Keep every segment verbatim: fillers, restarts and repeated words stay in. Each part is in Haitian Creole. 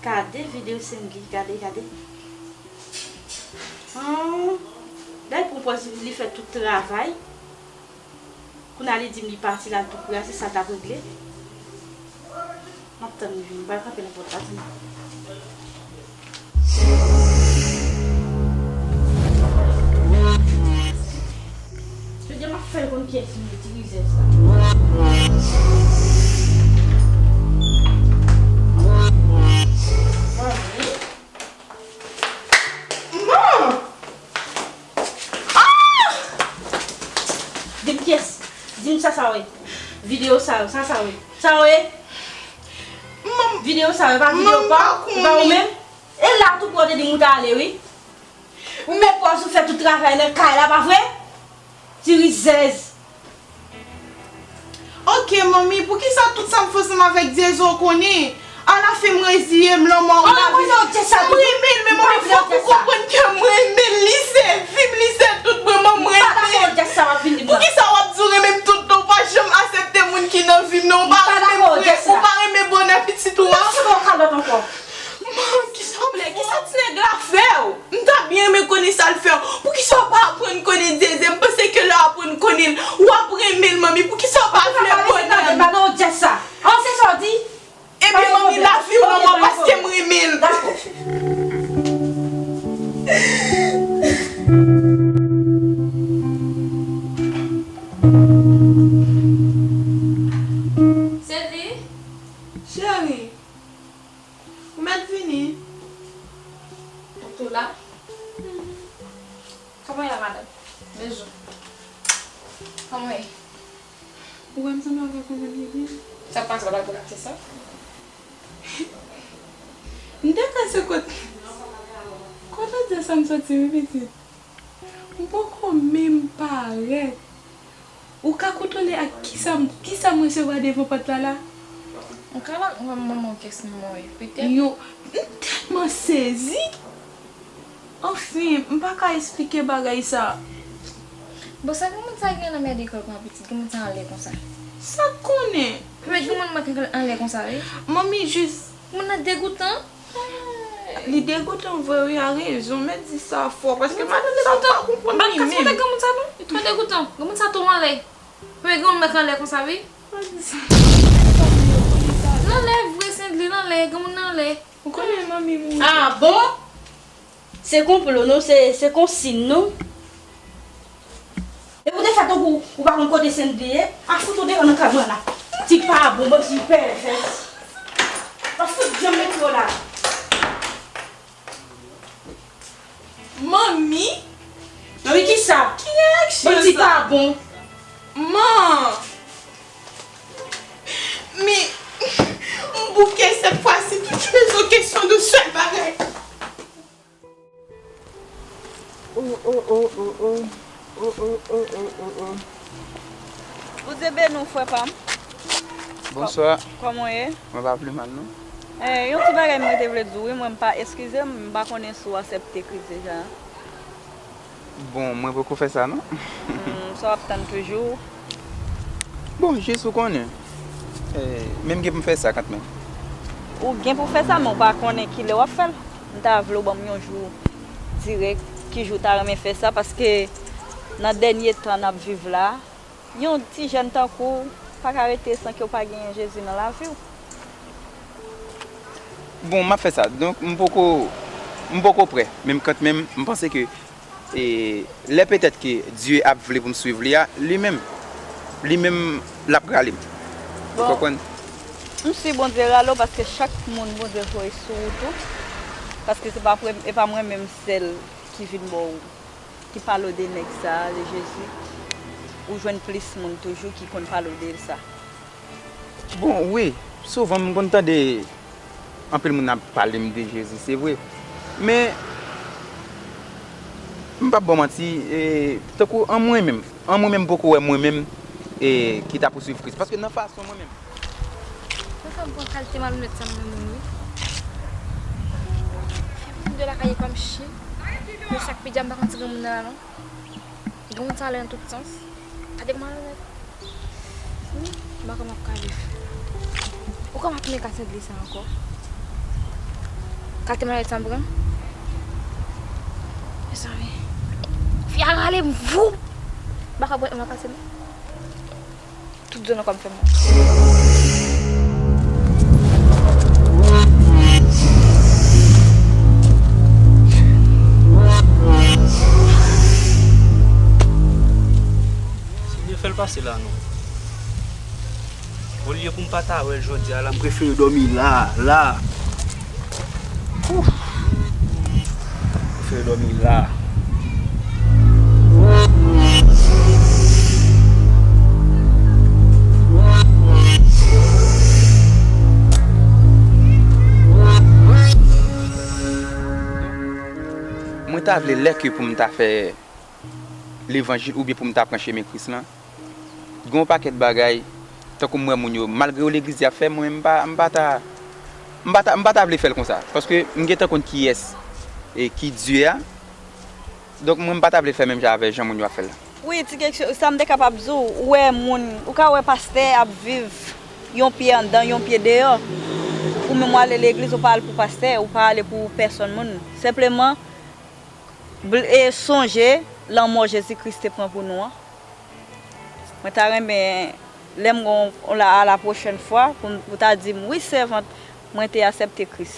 Gade videyo Sendli, gade, gade. An, lè l pran pòz li fè tout travay. Kounye a li di m li pati, l al tou kouri a, se sa l t ap regle. M ap tann li vini, m pral kanpe nan pòt la, tann. Jodi a m ap fè l konn kiyès li ye, ti rizèz la. Manmi. Man! Ah! Di m kiyès. Di m sa sa w ye. Videyo sa yo, sa sa w ye. Sa w ye. Videyo sa yo, e pa videyo pa w, e pa ou menm. E la tou pou w te di m ou ta ale, wi. Ou met pòz ou fè tout travay nan kay la, pa vre? Ti rizèz. Ok, manmi, poukisa tout sa m fè ansanm avèk Dyeze w konnen? Alafen m reziye m, lanmò w lavi. M renmen l, men manmi, fòk ou konprann ke m renmen l, li se vi m, li se tout mwen, manmi, m renmen l. Poukisa w ap di w renmen m tout tan, ou pa janm aksepte moun ki nan vi m nan, ou pa renmen m vre, ou pa renmen bonè pitit ou a? Man, kisa w vle? Kisa ti nèg la fè w? M ta byen renmen konnen sa l fè w. Poukisa w pa aprann konnen Dyeze? M panse ke lè w aprann konnen l, w ap renmen l, manmi. Poukisa w pa vle konnen l? Ebyen, manmi, lavi w nan mwen paske m renmen l. Sendli. Cheri. Ou mèt vini. Ou tou la? Kòman w ye la, madanm? Bèjou. Kòman w ye? Ou wè m sanble avèk yon moun ki byen? Sa k pase la, pou l ap fè sa? M te ka se kot, kote w di sa m soti, wi, pitit? M poko menm parèt. Ou ka kontwole ak kisa, kisa m resevwa devan pòt la la? Ou ka la, ou wè manman w kès mwen, petèt. Yo, m tèlman sezi. Anfen, m pa ka esplike bagay sa. Bon, sa granmoun sa gen nan mèd ekòl pran pitit, granmoun sa anlè konsa. Sa k konnen? Men granmoun manke anlè konsa, wi. Manmi jis. Moun nan degoutan. Li degoutan vre wi, a rezon, mèt di sa fò, paske madanm sa pa konprann li menm. Granmoun sa non, li twò degoutan. Granmoun sa twò anlè. Premye granmoun nan k anlè konsa wi. L anlè vre, Sendli, l anlè, granmoun nan anlè. Ou konnen manmi mouri. Ah bon? Se konplo non, se, se konsiy non. Epi w te fè tankou ou pa konn kote Sendli ye. A fout ou devan nan kay mwen la. Ti pa bon, bon ti pèvè. Pa fout janm mete w la. Manmi? Manmi kisa? Ki reyaksyon sa? Bon ti pa bon. Man! Men, m bouke sèt fwa si, tout rezon kesyon de sèl bagay. Oh, oh, oh, oh, oh. Oh, oh, oh, oh, oh, oh. Bondye beni w, frè pa m. Bonswa. Kò-, kòman w ye? Mwen pa pi mal, non. Eh, yon ti bagay mwen te vle di w, wi, mwen m pa, eskize m, m pa konnen si w aksepte Kris deja. Bon, mwen poko fè sa, non. Hmm, sa w ap tann toujou? Bon, jis ou konnen. Eh, men m gen pou m fè sa kanmenm. Ou gen pou fè sa, men w pa konnen kilè w ap fè l. M ta vle w ban m yon jou dirèk, ki jou w ta renmen fè sa, paske nan dènye tan n ap viv la, yon ti jèn tankou w pa ka rete san ke w pa genyen Jezi nan lavi w. Bon, m ap fè sa. Donk, m poko, m poko prè. Men kanmenm, m panse ke, e, lè petèt ke Dye ap vle pou m swiv li a, li menm, li menm, l ap rale m. Ou konprann? M si Bondye rale w, paske chak moun Bondye voye sou wout ou. Paske se pa pre-, e pa mwen menm sèl ki vin bò w, ki pale w de nèg sa a, de Jezi. Ou jwenn plis moun toujou ki konn pale w de sa. Bon, wi, souvan m konn tande anpil moun ap pale m de Jezi, se vre. Men, m p ap ba w manti, e, tankou an mwen menm, an mwen menm, m poko wè mwen menm, e, ki ta pouswiv Kris. Paske nan fason mwen menm. Konsa m pran kalite malonèt sa m nan men m, wi. Fè moun de lakay e pa m chyen. Men sa k pi dja m pa konn ti granmoun nan la, non. Gen moun sa ale nan tout sans. Gade kòman l onèt. Wi, m pa kwè m ap ka viv. Ou kwè m ap tounen ka Sendli sa ankò? Gade malèt sa m pran. Mezanmi. Fi a rale m voup. M pa ka pran yon makase non. Tout zòn nan kò m fè mal. Senyè, fè l pase la non. Olye pou m pa ta wè l jodi a la, m prefere dòmi la, la. Ouf. M prefere dòmi la. Mwen ta vle lè ke pou m ta fè levanjil oubyen pou m ta pran chemen Kris lan. Gen yon pakèt bagay, tankou m wè moun yo, malgre yo legliz y ap fè, mwen, m pa, m pa ta, m pa ta, m pa ta vle fè l konsa. Paske m gentan konn kiyès e ki Dye a. Donk, mwen, m pa ta vle fè menm jan avè jan moun yo ap fè l la. Wi, ti keksyon, sa m te kapab di w, ou wè moun, ou ka wè pastè ap viv yon pye anndan, yon pye deyò. Ou menm w ale legliz, ou pa al pou pastè, ou pa ale pou pèsonn moun. Senpleman, bl- e sonje lanmò Jezi Kris te pran pou nou an. Mwen ta renmen, lè m gon la, a la pwochèn fwa, pou, pou ta di m, wi, sèvant, mwen te aksepte Kris.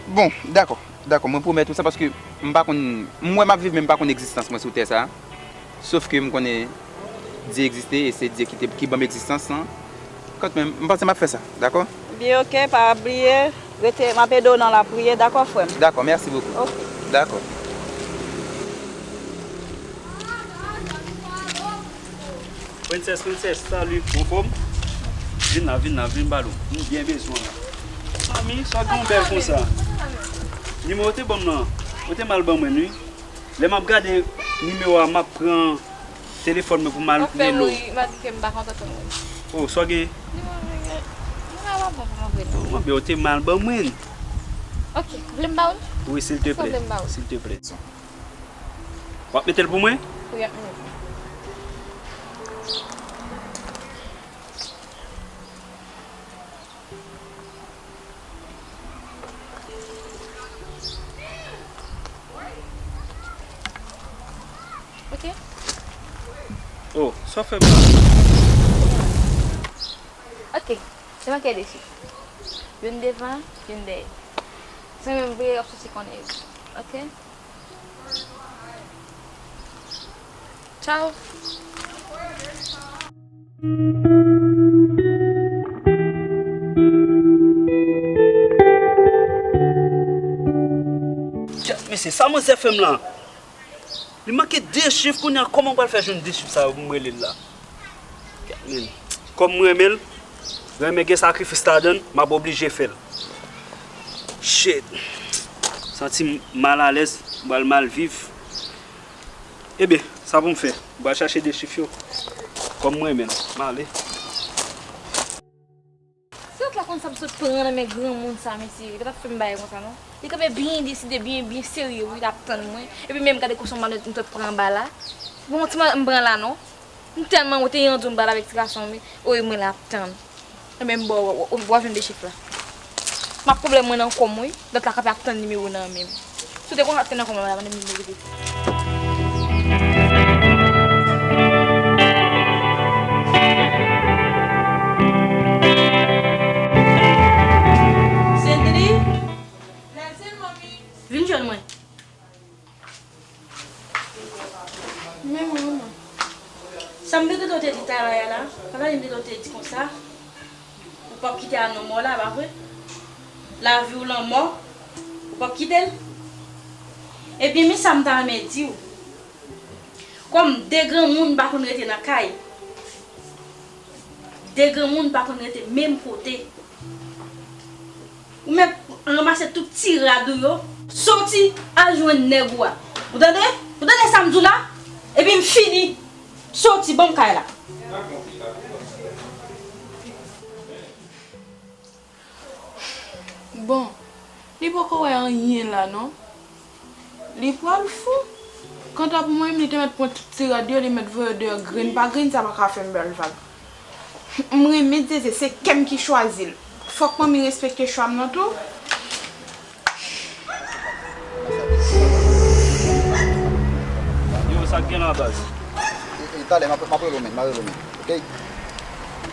Bon, dakò, dakò, mwen pwomèt ou sa paske m pa konn, m wè m ap viv men m pa konn egzistans mwen sou tè sa. Sof ke m konnen Dye egziste e se Dye ki te, ki ban m egzistans lan. Kanmenm, m panse m ap fè sa, dakò? Byen, oke, pa bliye, rete, m ap ede w nan lapriyè, dakò, frè m? Dakò, mèsi bokou. Oke. Dakò. Princess, princess, salut, anfòm? Vin la, vin la, vin ba nou. Nou byen bezwen w la. Manmi, sa gen yon bèl konsa. Nimewo te ban m nan, ou te mal ban mwen, wi. Lè m ap gade nimewo a, m ap pran telefòn mwen pou m al rele w. Anfen, wi, m a di ke m pa kontan tann mwen. Oh, sa w gen? Nimewo mwen gen, nimewo a pa bon pou mwen vre, non. Mwen, ou te mal ban mwen. Ok, ou vle m ba ou l? Wi, silteplè. Sa w vle m ba ou l? Silteplè. W ap mete l pou mwen? Wi, ap mete. Ok. Oh, sa fè mal. Ok, se manke de chif. Youn devan, youn dèyè. Se menm vre, w ap soti konnen yo. Ok? Tchao. Tcha, mesye, sa manzè fè m la? Li manke de chif kounye a, kòman m pral fè jwenn de chif sa yo pou m rele l la? Men, kòm m renmen l, renmen gen sakrifis ladan l, m ap oblije fè l. Shit. Santi m malalèz, m pral mal viv. Ebyen, sa pou m fè? M pral chache de chif yo. Kòm m renmen l, m ale. Si w t la konn sa m sot pran nan men granmoun sa, mesye, li pa t ap fè m bagay konsa, non. Li kanpe byen deside, byen, byen serye, wi, l ap tann mwen. Epi menm gade kochon malèt m sot pran anba la. Bon, ti man m pran la, non. M tèlman, ou te yon di w m pral avèk ti gason, wi. Wi, mwen la ap tann. Ebyen, m ba w, w, w, w a jwenn de chif la. M ap pwoblèm mwen nan kò m, wi. Lòt la kanpe ap tann nimewo nan men m. Si w te konn sa k te nan kò m la, m a jwenn nimewo de. Sendri, vin jwenn mwen. Men mwen, manman. Sa m te tande w te di talè a la, pa tande m te tande w te di konsa, ou p ap kite Anon mò la, pa vre? Lavi w lanmò, ou p ap kite l? Ebyen, men sa m ta renmen di w. Kòm de granmoun pa konn rete nan kay, de granmoun pa konn rete menm kote. Ou mèt ranmase tout ti rad ou yo. Soti al jwenn nèg ou a. Ou tande? Ou tande sa m di w la? Epi m fini. Soti, ban m kay la. Bon, li poko wè anyen la non. Li pral fou. Kanta pou mwen menm, li te mèt pran tout ti rad yo, li mèt voye yo deyò grenn pa grenn, sa pa ka fè m bèl vag. M renmen Zeze, se kè m ki chwazi l. Fòk manmi respekte chwa m nan tou. Sa k gen la, baz? E, e, talè, m ap, m ap rele w, menn, m a rele w, menn. Oke?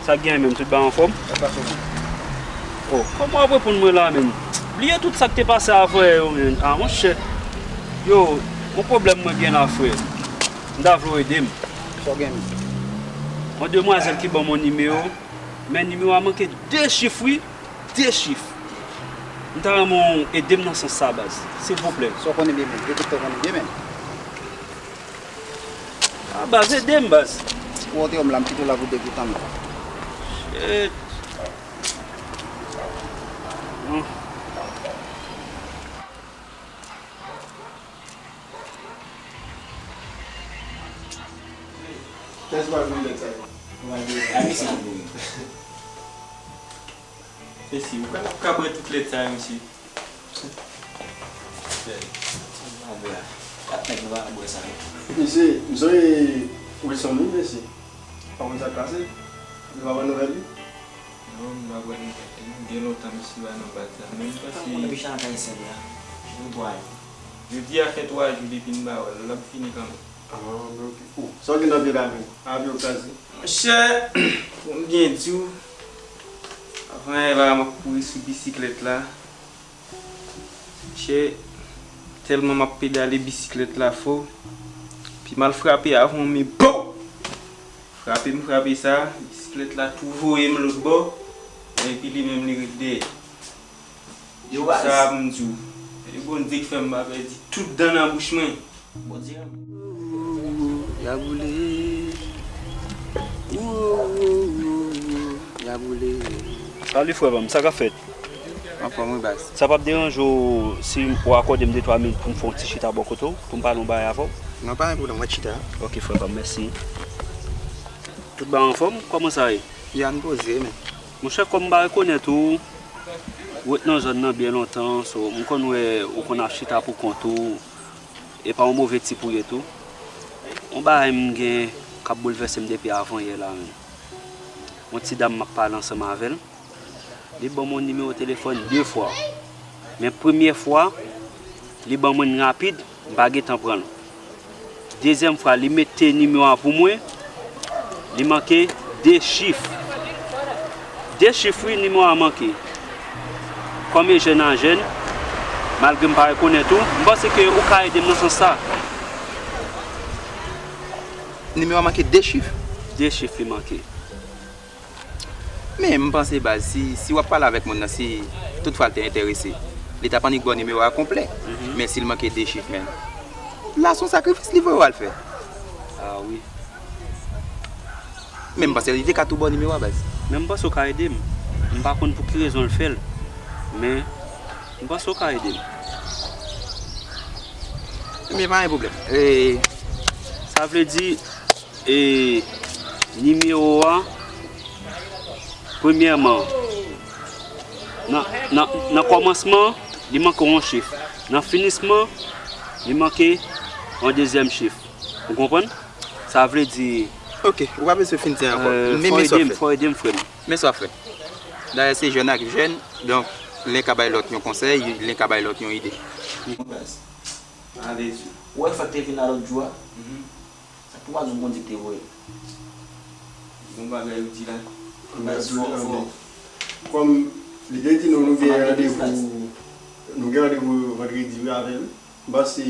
Sa k gen menm, tout bagay anfòm? Sa k pase, menn? Oh, kòman w ap reponn mwen la, menn? Bliye tout sa k te pase avan yè yo, menn. Ah, monchè. Yo, yon pwoblèm mwen gen la, frè. M ta vle w ede m. Sa w gen, menn? Yon demwazèl ki ban m yon nimewo, men nimewo a manke de chif, wi. De chif. M ta renmen w ede m nan sans sa, baz. Silvouplè. Sa w konnen byen, menn. Ede w konnen byen, menn. Ah, baz, ede m, baz. Ou wote yo m la, m kite w la pou de goutan, menn. Shit. Hmm. Kiyès ki pral voye lèt sa yo? A, mesi. Mesi, ou kwè n ap ka bwè tout lèt sa yo, mesi? Gad nèg nou pa ka bwè sa yo. Mesi, m sonje Wilson, wi, mesi. Pa konn sa k pase? Nou pa pran nouvèl li? Non, m pa pran nouvèl li. Gen lontan misye pa nan baz la. Men m panse. Mwen depi chan kay sèl la. Yo bwè. Jodi a fè twa jou depi n pa wè l. L ap fini kanmenm. Ah, men oke. Oh, sa w gen nan pye la menm? Avyon kraze. Monchè, pou m byen di w, avan yè la m ap kouri sou bisiklèt la. Monchè, tèlman m ap pedale bisiklèt la fò, pi m al frape avyon, men bow! Frape m frape sa, bisiklèt la tou voye m lòt bò, epi li menm li ret dèyè. Yo baz. Sa m di w. E Bondye k fè m pa pèdi tout dan nan bouch mwen. Bondye renmen. Ya boule. Ya boule. Salut frè pa m, sa k ap fèt? Anfòm wi baz. Sa p ap deranje w si w akòde m de twa minit pou m fè yon ti chita bò kote w, pou m pale yon bagay avè w? Non, pa gen pwoblèm, mwen chita. Ok frè pa m, mèsi. Tout bagay anfòm? Kòman sa ye? Ya, n poze, men. Monchè, kòm m pa rekonèt ou, ou ret nan zòn nan byen lontan, so, m konn wè ou konn ap chita pou kont ou, e pa yon move tip ou ye tou. Yon bagay m gen k ap boulvèse m depi avan yè la menm. Yon ti dam m ap pale ansanm avè l, li ban m yon nimewo telefòn de fwa. Men premyè fwa, li ban mwen l rapid, m pa gentan pran l. Dezyèm fwa, li mete nimewo a pou mwen, li manke de chif. De chif, wi, nimewo a manke. Kòm e jèn a jèn, malgre m pa rekonèt ou, m panse ke ou ka ede m nan sans sa. Nimewo a manke de chif? De chif li manke. Men, m panse, baz, si, si w ap pale avèk moun nan, si toutfwa l te enterese, li t ap annik ba w nimewo a konplè. Mhm. Men si l manke de chif, men, la, se yon sakrifis li voye w al fè. Ah wi. Men m panse li te ka tou ba w nimewo a, baz. Men m panse w ka ede m. M pa konn pou ki rezon l fè l, men m panse w ka ede m. Men pa gen pwoblèm. E, sa vle di, e, nimewo a, premyèman, nan, nan, nan kòmansman, li manke yon chif. Nan finisman, li manke yon dezyèm chif. Ou konprann? Sa vle di. Ok, ou pa bezwen fin di ankò. Men, men sa w ede m, fè. Fò ede m, frè m. Men sa w fè. Dayè, se jèn ak jèn, donk, len ka bay lòt yon konsèy, len ka bay lòt yon ide. Baz. Alezi. Ou wè fèk te vin la lòt jou a? Mhm. Sa pou pa di w Bondye ki te voye l. Bon bagay ou di la. Mèsi fò, fò. Kòm li te di nou, nou gen randevou, nou gen randevou vandredi wi avè l. M panse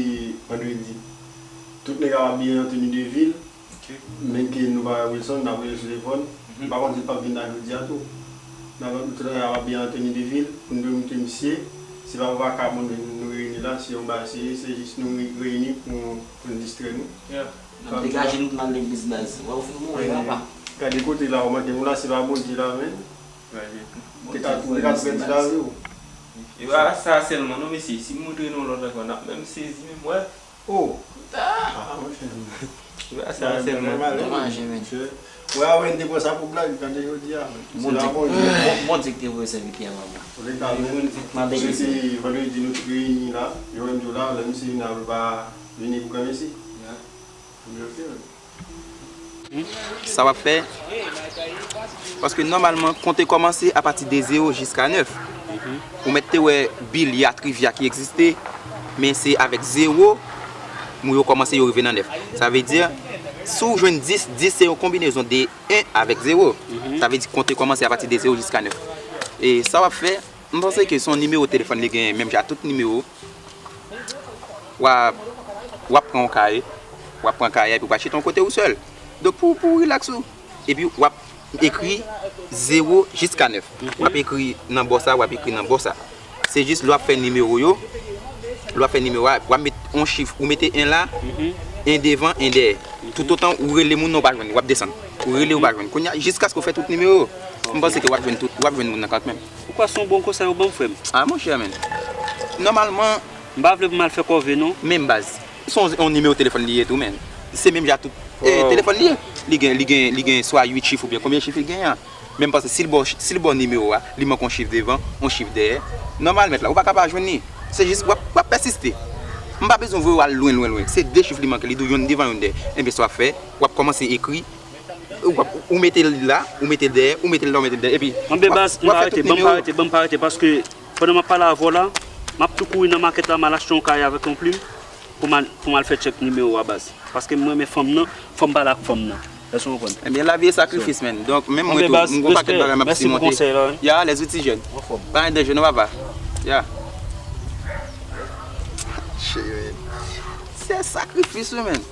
vandredi. Tout nèg ap abiye an teni de vil. Ok. Menm ke nou pa wè Wilson, n ap rele sou telefòn. Mhm. M pa konn si l p ap vin la jodi a tou. N ap, tout nèg ap abiye an teni de vil pou n te montre misye. Se pa pou vakabon nou reyini la, se yon bagay serye, se jis nou reyini pou, pou n distrè nou. Yeah. N ap degaje nou pou n al legliz baz. Wè ou fin mouri papa. Gade kote la, ou manke moun la, se pa Bondye la, men. Te ka, te ka pèdi lavi w. E pa sa sèlman non mesye, si m montre nou lòt ankò, n ap menm sezi menm wè. Oh! Ah, monchè. E pa sa sèlman. Domaj, men. Wè, avè n te pran sa pou blag, gade jodi a. Bondye, Bondye ki te voye sèvitè a manman. Mande mesye. Vandredi nou tout reyini la, Jovenn Joe la, lè misye vin la, ou pa vini pou granmesi. Sa w ap fè, paske nòmalman, konte kòmanse apati de zewo jiska nèf. Ou mèt te wè bilya, trivya ki egziste, men se avèk zewo, Mo yo kòmanse, yo rive nan nèf. Sa vle di, si w jwenn dis, dis se yon konbinezon de en avèk zewo. Sa vle di konte kòmanse apati de zewo jiska nèf. E sa w ap fè, m panse ke se yon nimewo telefòn li genyen, menm jan tout nimewo. W ap, w ap pran yon kaye, w ap pran kaye epi w ap chita yon kote ou sèl. Donk pou, pou rilaks ou. Epi w ap ekri zewo jiska nèf. W ap ekri nan bò sa, w ap ekri nan bò sa. Se jis lè w ap fè nimewo yo, lè w ap fè nimewo a, w ap met yon chif, ou mete en la, en devan, en dèyè. Toutotan ou rele moun nan, ou pa jwenn li, w ap desann. Ou rele, ou pa jwenn. Kounye a, jiskaske w fè tout nimewo yo, m panse ke w ap jwenn tout, w ap jwenn moun nan kanmenm. Ou kwè se yon bon konsèy ou ban m, frè m? Ah, monchè, men. Nòmalman, m pa vle pou m al fè kòve, non. Men baz, se yon, yon nimewo telefòn li ye tou, men. Se menm jan tout, eh, telefòn li ye. Li gen, li gen, li gen swa uit chif oubyen konbyen chif li genyen an. Men m panse si l ba w, si l ba w nimewo a, li manke yon chif devan, yon chif dèyè, nòmal mèt la, ou pa ka pa jwenn li. Se jis w ap, w ap pèsiste. M pa bezwen voye w al lwen, lwen, lwen. Se de chif li manke, li di w yonn devan, yonn dèyè. Enben sa w ap fè, w ap kòmanse ekri, w ap, ou mete l la, ou mete l dèyè, ou mete l la, ou mete l dèyè. Epi, anben w ap, baz, w ap fè tout nimewo yo. Ban m pa rete, ban m pa rete, ban m pa rete, paske pandan m ap pale avè w la, m ap tou kouri nan makèt la, m al achte yon kaye avèk yon plim pou m al, pou m al fè tchèk nimewo a, baz. Paske m renmen fanm nan, fò m pale ak fanm nan. Èske w konprann? Ebyen, lavi e sakrifis, men. Donk, menm mwen tou, m gon pakèt bagay m ap simonte. Anben baz, respè, mèsi pou konsèy la, wi. Ya, les outils jeunes. Anfòm. Pa gen danje non, papa. Ya. Cheri, men. Se sakrifis, wi, men.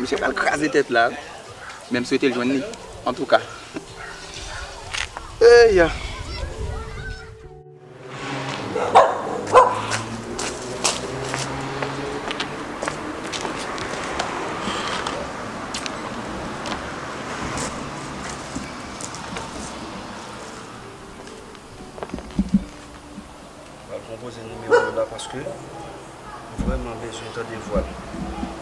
Misye pral kraze tèt la. Men m swete l jwenn li. Antouka. Eya. Pral konpoze nimewo yo la paske m vrèman bezwen tande vwa l.